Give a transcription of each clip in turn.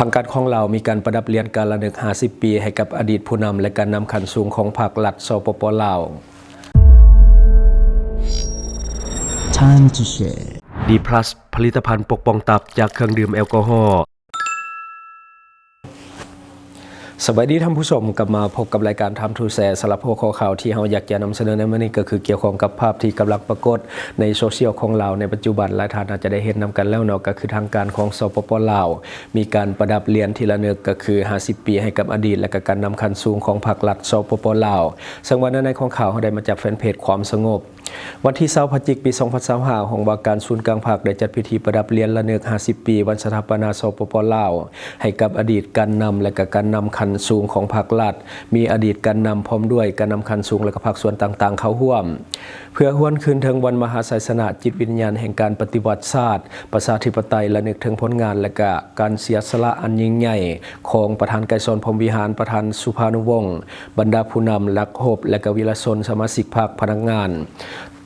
ທາງການຂອງລາວມີການປະດັບຫຼຽນການລະນຶກຫ້າສິບປີໃຫ້ກັບອະດີດຜູ້ນຳ ແລະ ການນຳຂັ້ນສູງຂອງພັກລັດ ສປປ ລາວ. Time to share. ດີພລັສ ຜະລິດຕະພັນປົກປ້ອງຕັບຈາກເຄື່ອງດື່ມແອລກໍຮໍ. ສະບາຍດີທ່ານຜູ້ຊົມ, ກັບມາພົບກັບລາຍການ Time to Share. ສຳລັບຫົວຂໍ້ຂ່າວທີ່ເຮົາຢາກຈະນຳສະເໜີໃນມື້ນີ້ ກໍຄືກ່ຽວຂ້ອງກັບພາບທີ່ກຳລັງປາກົດໃນໂຊຊຽວຂອງລາວໃນປັດຈຸບັນ. ຫຼາຍທ່ານອາດຈະໄດ້ເຫັນນຳກັນແລ້ວເນາະ, ກໍຄືທາງການຂອງ ສປປ ລາວ ມີການປະດັບຫຼຽນທີ່ລະນຶກ ກໍຄືຫ້າສິບປີໃຫ້ກັບອະດີດ ແລະ ກະການນຳຂັ້ນສູງຂອງພັກລັດ ສປປ ລາວ. ເຊິ່ງວ່າເນື້ອໃນຂອງຂ່າວເຮົາໄດ້ມາຈາກແຟນເພຈຄວາມສະຫງົບ. ວັນທີຊາວ ພະຈິກ ປີສອງພັນຊາວຫ້າ ຫ້ອງວ່າການສູນກາງພັກໄດ້ຈັດພິທີປະດັບຫຼຽນລະນຶກຫ້າສິບປີວັນສະຖາປະນາ ສປປ ລາວ ໃຫ້ກັບອະດີດການນຳ ແລະ ກະການນຳຂັ້ນສູງຂອງພັກລັດ, ມີອະດີດການນຳ ພ້ອມດ້ວຍການນຳຂັ້ນສູງ ແລະ ກະພາກສ່ວນຕ່າງໆເຂົ້າຮ່ວມ. ເພື່ອຫວນຄືນເຖິງວັນມະຫາໄຊຊະນະ, ຈິດວິນຍານແຫ່ງການປະຕິວັດຊາດ ປະຊາທິປະໄຕ, ລະນຶກເຖິງຜົນງານ ແລະ ກະການເສຍສະຫຼະອັນຍິ່ງໃຫຍ່ຂອງປະທານໄກສອນ ພົມວິຫານ, ປະທານສຸພານຸວົງ, ບັນດາຜູ້ນຳນັກຮົບ ແລະ ກະວິລະຊົນສະມາຊິກພັກ, ພະນັກງານ,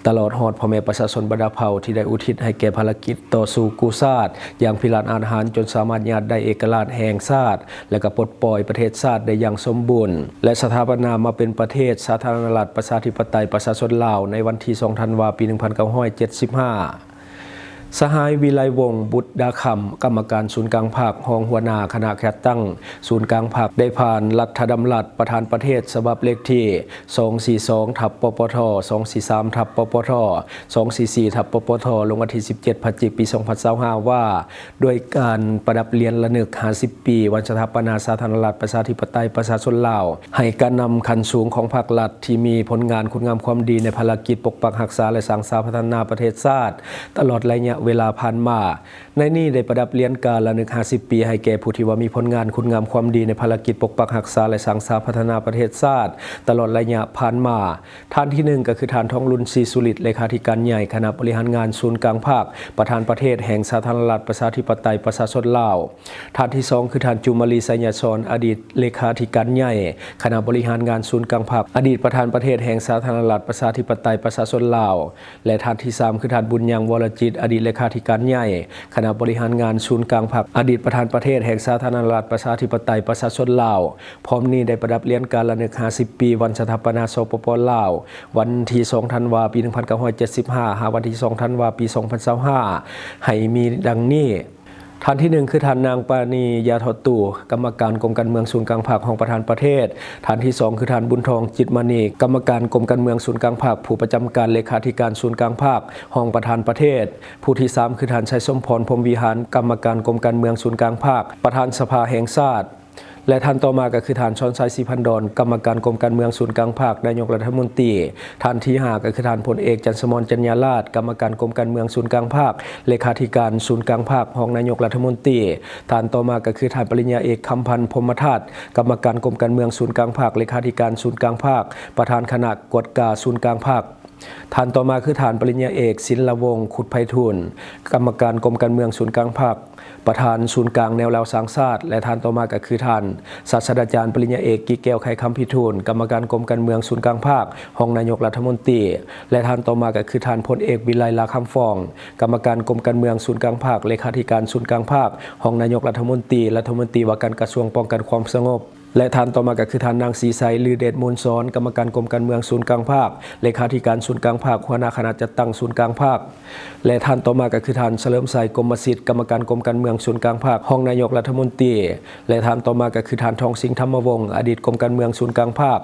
ຕະຫຼອດຮອດພໍ່ແມ່ປະຊາຊົນບັນດາເຜົ່າທີ່ໄດ້ອຸທິດໃຫ້ແກ່ພາລະກິດຕໍ່ສູ້ກູ້ຊາດຢ່າງພິລາດອາດຫານ ຈົນສາມາດຍາດໄດ້ເອກະລາດແຫ່ງຊາດ ແລະ ກະປົດປ່ອຍປະເທດຊາດໄດ້ຢ່າງສົມບູນ ແລະ ສະຖາປະນາມາເປັນປະເທດສາທາລະນະລັດ ປະຊາທິປະໄຕ ປະຊາຊົນລາວ ໃນວັນທີສອງ ທັນວາ ປີໜຶ່ງພັນເກົ້າຮ້ອຍເຈັດສິບຫ້າ. ສະຫາຍ ວິໄລວົງ ບຸດດາຄຳ ກຳມະການສູນກາງພັກ, ຮອງຫົວໜ້າຄະນະຈັດຕັ້ງສູນກາງພັກ ໄດ້ຜ່ານລັດຖະດຳລັດປະທານປະເທດ ສະບັບເລກທີສອງສີ່ສອງ ທັບ ປປທ, ສອງສີ່ສາມ ທັບ ປປທ, ສອງສີ່ສີ່ ທັບ ປປທ ລົງວັນທີສິບເຈັດ ພະຈິກ ປີສອງພັນຊາວຫ້າ ວ່າ ດ້ວຍການປະດັບຫຼຽນລະນຶກຫ້າສິບປີວັນສະຖາປະນາສາທາລະນະລັດ ປະຊາທິປະໄຕ ປະຊາຊົນລາວ ໃຫ້ການນຳຂັ້ນສູງຂອງພັກລັດທີ່ມີຜົນງານຄຸນງາມຄວາມດີໃນພາລະກິດປົກປັກຮັກສາ ແລະ ສ້າງສາພັດທະນາປະເທດຊາດ ຕະຫຼອດໄລຍະເວລາຜ່ານມາ. ໃນນີ້ໄດ້ປະດັບຫຼຽນການລະນຶກຫ້າສິບປີໃຫ້ແກ່ຜູ້ທີ່ວ່າມີຜົນງານຄຸນງາມຄວາມດີໃນພາລະກິດປົກປັກຮັກສາ ແລະ ສ້າງສາພັດທະນາປະເທດຊາດ ຕະຫຼອດໄລຍະຜ່ານມາ. ທ່ານທີໜຶ່ງ ກໍຄືທ່ານ ທອງລຸນ ສີສຸລິດ ເລຂາທິການໃຫຍ່ຄະນະບໍລິຫານງານສູນກາງພັກ ປະທານປະເທດແຫ່ງສາທາລະນະລັດ ປະຊາທິປະໄຕ ປະຊາຊົນລາວ. ທ່ານທີສອງ ຄືທ່ານ ຈູມມາລີ ໄຊຍະສອນ ອະດີດເລຂາທິການໃຫຍ່ຄະນະບໍລິຫານງານສູນກາງພັກ ອະດີດປະທານປະເທດແຫ່ງສາທາລະນະລັດ ປະຊາທິປະໄຕ ປະຊາຊົນລາວ ແລະ ທ່ານທີສາມ ຄືທ່ານ ບຸນຍັງ ວໍລະຈິດ ອະດີດເລຂາທິການໃຫຍ່ຄະນະບໍລິຫານງານສູນກາງພັກ ອະດີດປະທານປະເທດແຫ່ງສາທາລະນະລັດ ປະຊາທິປະໄຕ ປະຊາຊົນລາວ. ພ້ອມນີ້ໄດ້ປະດັບຫຼຽນການລະນຶກຫ້າສິບປີວັນສະຖາປະນາ ສປປ ລາວ ວັນທີສອງ ທັນວາ ປີໜຶ່ງພັນເກົ້າຮ້ອຍເຈັດສິບຫ້າ ຫາວັນທີສອງ ທັນວາ ປີສອງພັນຊາວຫ້າ ໃຫ້ມີດັ່ງນີ້. ທ່ານທີໜຶ່ງ ຄືທ່ານນາງ ປານີ ຢາທໍຕູ້ ກຳມະການກົມການເມືອງສູນກາງພັກ ຮອງປະທານປະເທດ. ທ່ານທີສອງ ຄືທ່ານ ບຸນທອງ ຈິດມະນີ ກຳມະການກົມການເມືອງສູນກາງພັກ ຜູ້ປະຈຳການເລຂາທິການສູນກາງພັກ ຮອງປະທານປະເທດ. ຜູ້ທີສາມ ຄືທ່ານ ໄຊສົມພອນ ພົມວິຫານ ກຳມະການກົມການເມືອງສູນກາງພັກ ປະທານສະພາແຫ່ງຊາດ ແລະ ທ່ານຕໍ່ມາກໍຄືທ່ານ ສອນໄຊ ສີພັນດອນ ກຳມະການກົມການເມືອງສູນກາງພັກ ນາຍົກລັດຖະມົນຕີ. ທ່ານທີຫ້າ ກໍຄືທ່ານ ພົນເອກ ຈັນສະໝອນ ຈັນຍາລາດ ກຳມະການກົມການເມືອງສູນກາງພັກ ເລຂາທິການສູນກາງພັກ ຮອງນາຍົກລັດຖະມົນຕີ. ທ່ານຕໍ່ມາກໍຄືທ່ານ ປະລິນຍາເອກ ຄຳພັນ ພົມມະທັດ ກຳມະການກົມການເມືອງສູນກາງພັກ ເລຂາທິການສູນກາງພັກ ປະທານຄະນະກວດກາສູນກາງພັກ. ທ່ານຕໍ່ມາຄືທ່ານ ປະລິນຍາເອກ ສິນລະວົງ ຄຸດໄພທູນ ກຳມະການກົມການເມືອງສູນກາງພັກ ປະທານສູນກາງແນວລາວສ້າງຊາດ ແລະ ທ່ານຕໍ່ມາກໍຄືທ່ານ ສາດສະດາຈານ ປະລິນຍາເອກ ກິແກ້ວ ໄຂຄຳພິທູນ ກຳມະການກົມການເມືອງສູນກາງພັກ ຮອງນາຍົກລັດຖະມົນຕີ ແລະ ທ່ານຕໍ່ມາກໍຄືທ່ານ ພົນເອກ ວິໄລ ລາຄຳຟອງ ກຳມະການກົມການເມືອງສູນກາງພັກ ເລຂາທິການສູນກາງພັກ ຮອງນາຍົກລັດຖະມົນຕີ ລັດຖະມົນຕີວ່າການກະຊວງປ້ອງກັນຄວາມສະຫງົບ. ແລະ ທ່ານຕໍ່ມາກໍຄືທ່ານນາງ ສີໄຊ ລືເດດມູນສອນ ກຳມະການກົມການເມືອງສູນກາງພັກ ເລຂາທິການສູນກາງພັກ ຫົວໜ້າຄະນະຈັດຕັ້ງສູນກາງພັກ ແລະ ທ່ານຕໍ່ມາກໍຄືທ່ານ ສະເຫຼີມໄຊ ກົມມະສິດ ກຳມະການກົມການເມືອງສູນກາງພັກ ຮອງນາຍົກລັດຖະມົນຕີ ແລະ ທ່ານຕໍ່ມາກໍຄືທ່ານ ທອງສິງ ທຳມະວົງ ອະດີດກົມການເມືອງສູນກາງພັກ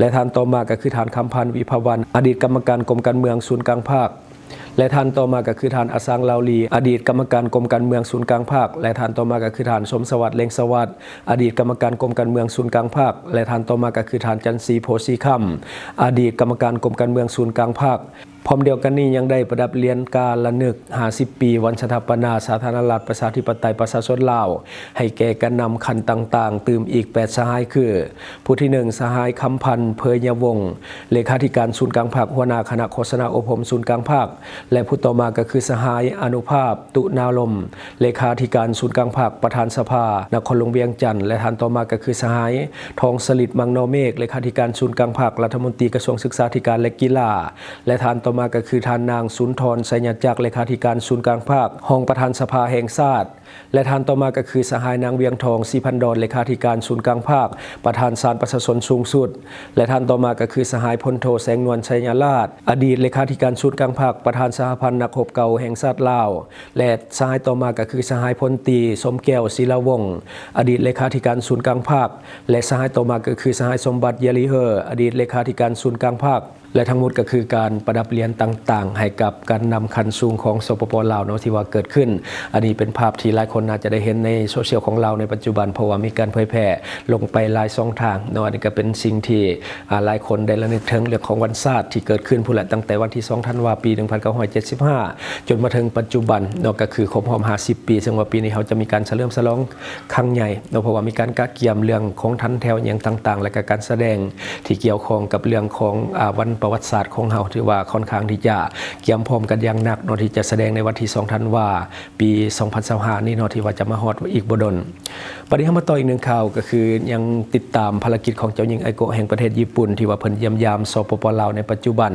ແລະ ທ່ານຕໍ່ມາກໍຄືທ່ານ ຄຳພັນ ວິພາວັນ ອະດີດກຳມະການກົມການເມືອງສູນກາງພັກ ແລະ ທ່ານຕໍ່ມາກໍຄືທ່ານ ອາຊາງ ລາວລີ ອະດີດກຳມະການກົມການເມືອງສູນກາງພັກ ແລະ ທ່ານຕໍ່ມາກໍຄືທ່ານ ສົມສະຫວັດ ເລັງສະຫວັດ ອະດີດກຳມະການກົມການເມືອງສູນກາງພັກ ແລະ ທ່ານຕໍ່ມາກໍຄືທ່ານ ຈັນສີ ໂພສີຄຳ ອະດີດກຳມະການກົມການເມືອງສູນກາງພັກ. ພ້ອມດຽວກັນນີ້ຍັງໄດ້ປະດັບຫຼຽນການລະນຶກຫ້າສິບປີວັນສະຖາປະນາສາທາລະນະລັດ ປະຊາທິປະໄຕ ປະຊາຊົນລາວ ໃຫ້ແກ່ການນຳຂັ້ນຕ່າງໆຕື່ມອີກແປດສະຫາຍຄື ຜູ້ທີໜຶ່ງ ສະຫາຍ ຄຳພັນ ເພີຍຍະວົງ ເລຂາທິການສູນກາງພັກ ຫົວໜ້າຄະນະໂຄສະນາອົບຮົມສູນກາງພັກ ແລະ ຜູ້ຕໍ່ມາກໍຄືສະຫາຍ ອະນຸພາບ ຕຸນາລົມ ເລຂາທິການສູນກາງພັກ ປະທານສະພານະຄອນຫຼວງວຽງຈັນ ແລະ ທ່ານຕໍ່ມາກໍຄືສະຫາຍ ທອງສະລິດ ມັງນໍເມກ ເລຂາທິການສູນກາງພັກ ລັດຖະມົນຕີກະຊວງສຶກສາທິການ ແລະ ກິລາ ແລະ ທ່ານ ຕໍ່ມາກໍຄືທ່ານນາງ ສຸນທອນ ໄຊຍະຈັກ ເລຂາທິການສູນກາງພັກ ຮອງປະທານສະພາແຫ່ງຊາດ ແລະ ທ່ານຕໍ່ມາກໍຄືສະຫາຍນາງ ວຽງທອງ ສີພັນດອນ ເລຂາທິການສູນກາງພັກ ປະທານສານປະຊາຊົນສູງສຸດ ແລະ ທ່ານຕໍ່ມາກໍຄືສະຫາຍພົນໂທ ແສງນວນ ໄຊຍະລາດ ອະດີດເລຂາທິການສູນກາງພັກ ປະທານສະຫະພັນນັກຮົບເກົ່າແຫ່ງຊາດລາວ ແລະ ສະຫາຍຕໍ່ມາກໍຄືສະຫາຍພົນຕີ ສົມແກ້ວ ສີລາວົງ ອະດີດເລຂາທິການສູນກາງພັກ ແລະ ສະຫາຍຕໍ່ມາກໍຄືສະຫາຍ ສົມບັດ ເຢຍລີເຮີ ອະດີດເລຂາທິການສູນກາງພັກ ແລະ ທັງໝົດກໍຄືການປະດັບຫຼຽນຕ່າງໆ ໃຫ້ກັບການນຳຂັ້ນສູງຂອງ ສປປ ລາວເນາະ ທີ່ວ່າເກີດຂຶ້ນ. ອັນນີ້ເປັນພາບທີ່ຫຼາຍຄົນໜ້າຈະໄດ້ເຫັນໃນໂຊຊຽວຂອງລາວໃນປັດຈຸບັນ ເພາະວ່າມີການເຜີຍແຜ່ລົງໄປຫຼາຍຊ່ອງທາງເນາະ. ອັນນີ້ກໍເປັນສິ່ງທີ່ ອາ ຫຼາຍຄົນໄດ້ລະນຶກເຖິງເລື່ອງຂອງວັນຊາດທີ່ເກີດຂຶ້ນພຸ້ນແຫຼະ ຕັ້ງແຕ່ວັນທີສອງ ທັນວາ ປີໜຶ່ງພັນເກົ້າຮ້ອຍເຈັດສິບຫ້າ ຈົນມາເຖິງປັດຈຸບັນເນາະ ກໍຄືຄົບຮອບຫ້າສິບປີ ເຊິ່ງວ່າປີນີ້ເຮົາຈະມີການສະເຫຼີມສະຫຼອງ ຄັ້ງໃຫຍ່ເນາະ ເພາະວ່າມີການກະກຽມເລື່ອງຂອງຖັນແຖວຫຍັງຕ່າງໆ ແລະ ກະການສະແດງທີ່ກ່ຽວຂ້ອງກັບເລື່ອງຂອງ ອາ ວັນປະຫວັດສາດຂອງເຮົາ ຖືວ່າຄ່ອນຂ້າງທີ່ຈະກຽມພ້ອມກັນຢ່າງໜັກເນາະ ທີ່ຈະສະແດງໃນວັນທີສອງ ທັນວາ ປີສອງພັນຊາວຫ້ານີ້ເນາະ ທີ່ວ່າຈະມາຮອດອີກບໍ່ດົນ. ບັດນີ້ເຮົາມາຕໍ່ອີກໜຶ່ງຂ່າວ ກໍຄືຍັງຕິດຕາມພາລະກິດຂອງເຈົ້າຍິງໄອໂກະແຫ່ງປະເທດຍີ່ປຸ່ນ ທີ່ວ່າເພິ່ນຢ້ຽມຢາມ ສປປ ລາວ ໃນປັດຈຸບັນ.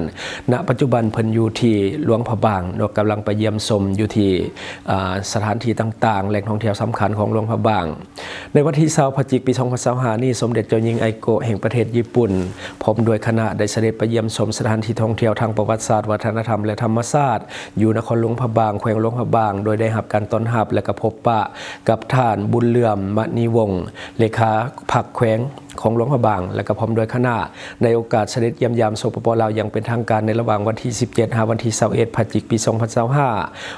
ນະປັດຈຸບັນເພິ່ນຢູ່ທີ່ຫຼວງພະບາງເນາະ ກຳລັງໄປຢ້ຽມຊົມຢູ່ທີ່ ອາ ສະຖານທີ່ຕ່າງໆ ແຫຼ່ງທ່ອງທ່ຽວສຳຄັນຂອງຫຼວງພະບາງ. ໃນວັນທີຊາວ ພະຈິກ ປີສອງພັນຊາວຫ້ານີ້ ສົມເດັດເຈົ້າຍິງໄອໂກະແຫ່ງປະເທດຍີ່ປຸ່ນ ພ້ອມດ້ວຍຄະນະ ໄດ້ສະເດັດໄປຢ້ຽມຊົມສະຖານທີ່ທ່ອງທ່ຽວທາງປະຫວັດສາດ, ວັດທະນະທຳ ແລະ ທຳມະຊາດ ຢູ່ນະຄອນຫຼວງພະບາງ, ແຂວງຫຼວງພະບາງ, ໂດຍໄດ້ຮັບການຕ້ອນຮັບ ແລະ ກໍພົບປະກັບທ່ານ ບຸນເຫຼື້ອມ ມະນີວົງ ເລຂາພັກແຂວງຂອງຫຼວງພະບາງ ແລະ ກໍພ້ອມດ້ວຍຄະນະ ໃນໂອກາດສະເດັດຢ້ຽມຢາມ ສປປ ລາວ ຢ່າງເປັນທາງການ ໃນລະຫວ່າງວັນທີສິບເຈັດ ຫາວັນທີຊາວເອັດ ພະຈິກ ປີສອງພັນຊາວຫ້າ.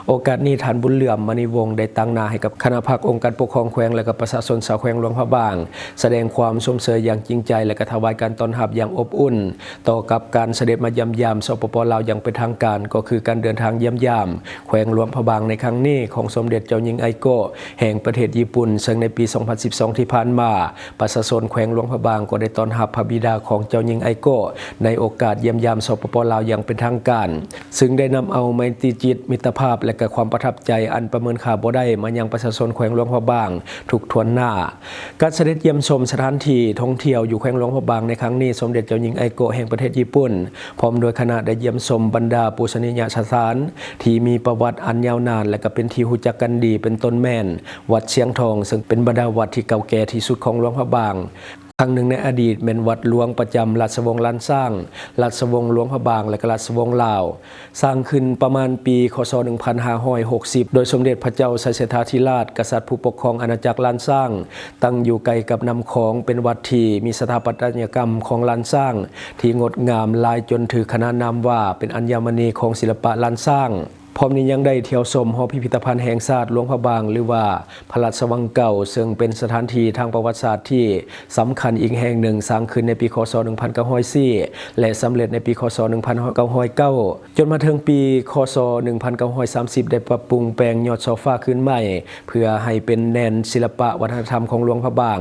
ໂອກາດນີ້ ທ່ານ ບຸນເຫຼື້ອມ ມະນີວົງ ໄດ້ຕາງໜ້າໃຫ້ກັບຄະນະພັກ, ອົງການປົກຄອງແຂວງ ແລະ ກໍປະຊາຊົນຊາວແຂວງຫຼວງພະບາງ ສະແດງຄວາມຊົມເຊີຍຢ່າງຈິງໃຈ ແລະ ກໍຖວາຍການຕ້ອນຮັບຢ່າງອົບອຸ່ນ ຕໍ່ກັບການສະເດັດມາຢ້ຽມຢາມ ສປປ ລາວ ຢ່າງເປັນທາງການ, ກໍຄືການເດີນທາງຢ້ຽມຢາມແຂວງຫຼວງພະບາງໃນຄັ້ງນີ້ ຂອງສົມເດັດເຈົ້າຍິງໄອໂກະແຫ່ງປະເທດຍີ່ປຸ່ນ, ເຊິ່ງໃນປີສອງພັນສິບສອງທີ່ຜ່ານມາ ປະຊາຊົນແຂວງຫຼວງພະບາງກໍໄດ້ຕ້ອນຮັບພະບິດາຂອງເຈົ້າຍິງໄອໂກະ ໃນໂອກາດຢ້ຽມຢາມ ສປປ ລາວ ຢ່າງເປັນທາງການ, ຊຶ່ງໄດ້ນຳເອົາໄມຕີຈິດ, ມິດຕະພາບ ແລະ ກະຄວາມປະທັບໃຈອັນປະເມີນຄ່າບໍ່ໄດ້ມາຍັງປະຊາຊົນແຂວງຫຼວງພະບາງທຸກຖ້ວນໜ້າ. ການສະເດັດຢ້ຽມຊົມສະຖານທີ່ທ່ອງທ່ຽວຢູ່ແຂວງຫຼວງພະບາງໃນຄັ້ງນີ້, ສົມເດັດເຈົ້າຍິງໄອໂກະແຫ່ງປະເທດຍີ່ປຸ່ນ ພ້ອມດ້ວຍຄະນະໄດ້ຢ້ຽມຊົມບັນດາປູຊະນີຍະສະຖານທີ່ມີປະຫວັດອັນຍາວນານ ແລະ ກໍເປັນທີ່ຮູ້ຈັກກັນດີ, ເປັນຕົ້ນແມ່ນ ວັດຊຽງທອງ ເຊິ່ງເປັນບັນດາວັດທີ່ເກົ່າແກ່ທີ່ສຸດຂອງຫຼວງພະບາງ, ຄັ້ງໜຶ່ງໃນອະດີດແມ່ນວັດຫຼວງປະຈຳລາຊະວົງລ້ານຊ້າງ, ລາຊະວົງຫຼວງພະບາງ ແລະ ກໍລາຊະວົງລາວ, ສ້າງຂຶ້ນປະມານປີ ຄ.ສ. ໜຶ່ງພັນຫ້າຮ້ອຍຫົກສິບ ໂດຍສົມເດັດພະເຈົ້າໄຊເສດຖາທິລາດ ກະສັດຜູ້ປົກຄອງອານາຈັກລ້ານຊ້າງ, ຕັ້ງຢູ່ໃກ້ກັບນ້ຳຂອງ, ເປັນວັດທີ່ມີສະຖາປັດຕະຍະກຳຂອງລ້ານຊ້າງທີ່ງົດງາມຫຼາຍ ຈົນຖືກຂະນານນາມວ່າເປັນອັນຍະມະນີຂອງສິລະປະລ້ານຊ້າງ. ພ້ອມນີ້ຍັງໄດ້ທ່ຽວຊົມຫໍພິພິທະພັນແຫ່ງຊາດຫຼວງພະບາງ ຫຼືວ່າພະລາຊະວັງເກົ່າ, ເຊິ່ງເປັນສະຖານທີ່ທາງປະຫວັດສາດທີ່ສຳຄັນອີກແຫ່ງໜຶ່ງ, ສ້າງຂຶ້ນໃນປີ ຄ.ສ. ໜຶ່ງພັນເກົ້າຮ້ອຍສີ່ ແລະ ສຳເລັດໃນປີ ຄ.ສ. ໜຶ່ງພັນເກົ້າຮ້ອຍເກົ້າ ຈົນມາເຖິງປີ ຄ.ສ. ໜຶ່ງພັນເກົ້າຮ້ອຍສາມສິບ ໄດ້ປັບປຸງແປງຍອດໂຊຟາຄືນໃໝ່ ເພື່ອໃຫ້ເປັນແໜ້ນສິລະປະວັດທະນະທຳຂອງຫຼວງພະບາງ.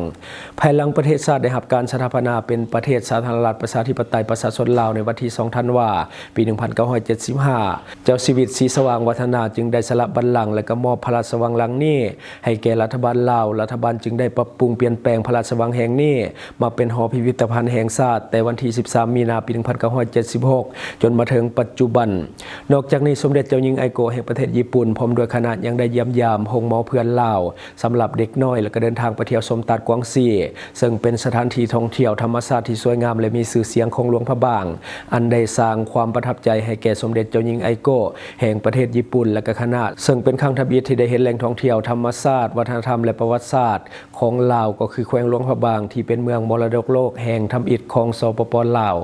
ພາຍຫຼັງປະເທດຊາດໄດ້ຮັບການສະຖາປະນາເປັນປະເທດສາທາລະນະລັດ ປະຊາທິປະໄຕ ປະຊາຊົນລາວ ໃນວັນທີສອງ ທັນວາ ປີໜຶ່ງພັນເກົ້າຮ້ອຍເຈັດສິບຫ້າ ເຈົ້າຊີວິດ ສີສະຫວ່າງວັດທະນາ ຈຶ່ງໄດ້ສະຫຼະບັນລັງ ແລະ ກໍມອບພະລາຊະວັງຫຼັງນີ້ໃຫ້ແກ່ລັດຖະບານລາວ. ລັດຖະບານຈຶ່ງໄດ້ປັບປຸງປ່ຽນແປງພະລາຊະວັງແຫ່ງນີ້ມາເປັນຫໍພິພິທະພັນແຫ່ງຊາດ ແຕ່ວັນທີສິບສາມ ມີນາ ປີໜຶ່ງພັນເກົ້າຮ້ອຍເຈັດສິບຫົກ ຈົນມາເຖິງປັດຈຸບັນ. ນອກຈາກນີ້, ສົມເດັດເຈົ້າຍິງໄອໂກະແຫ່ງປະເທດຍີ່ປຸ່ນ ພ້ອມດ້ວຍຄະນະ ຍັງໄດ້ຢ້ຽມຢາມໂຮງໝໍເພື່ອນລາວ ສຳລັບເດັກນ້ອຍ ແລະ ກໍເດີນທາງໄປທ່ຽວຊົມຕາດກວາງຊີ ເຊິ່ງເປັນສະຖານທີ່ທ່ອງທ່ຽວທຳມະຊາດທີ່ສວຍງາມ ແລະ ມີຊື່ສຽງຂອງຫຼວງພະບາງ, ອັນໄດ້ສ້າງຄວາມປະທັບໃຈໃຫ້ແກ່ສົມເດັດເຈົ້າຍິງໄອໂກະແຫ່ງປະເທດຍີ່ປຸ່ນ ແລະ ກໍຄະນະ, ເຊິ່ງເປັນຄັ້ງທຳອິດທີ່ໄດ້ເຫັນແຫຼ່ງທ່ອງທ່ຽວທຳມະຊາດ, ວັດທະນະທຳ ແລະ ປະຫວັດສາດຂອງລາວ, ກໍຄືແຂວງຫຼວງພະບາງ ທີ່ເປັນເມືອງມໍລະດົກໂລກແຫ່ງທຳອິດຂອງ ສປປ ລາວ.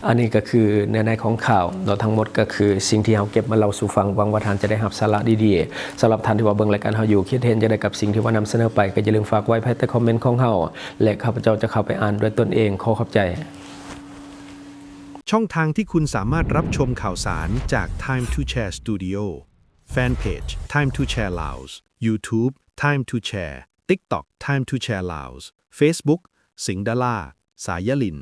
ອັນນີ້ກໍຄືເນື້ອໃນຂອງຂ່າວເນາະ, ທັງໝົດກໍຄືສິ່ງທີ່ເຮົາເກັບມາເລົ່າສູ່ຟັງ. ຫວັງວ່າທ່ານຈະໄດ້ຮັບສາລະດີໆ. ສຳລັບທ່ານທີ່ວ່າເບິ່ງລາຍການເຮົາຢູ່ ຄິດເຫັນຈັ່ງໃດກັບສິ່ງທີ່ວ່ານຳສະເໜີໄປ, ກໍຢ່າລືມຝາກໄວ້ພາຍໃຕ້ຄອມເມັນຂອງເຮົາ ແລະ ຂ້າພະເຈົ້າຈະເຂົ້າໄປອ່ານດ້ວຍຕົນເອງ. ຂໍຂອບໃຈ. ช่องทางที่คุณสามารถรับชมข่าวสารจาก Time to Share Studio Fanpage Time to Share Laos YouTube Time to Share TikTok Time to Share Laos Facebook สิงห์ดาล่า สายยะหลิ้น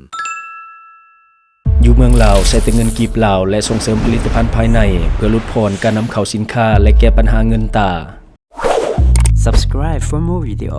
ຢູ່ເມືອງລາວ ໃຊ້ແຕ່ເງິນກີບລາວ ແລະ ສົ່ງເສີມຜະລິດຕະພັນພາຍໃນ ເພື່ອຫຼຸດຜ່ອນການນຳເຂົ້າສິນຄ້າ ແລະ ແກ້ບັນຫາເງິນຕາ. Subscribe for more video.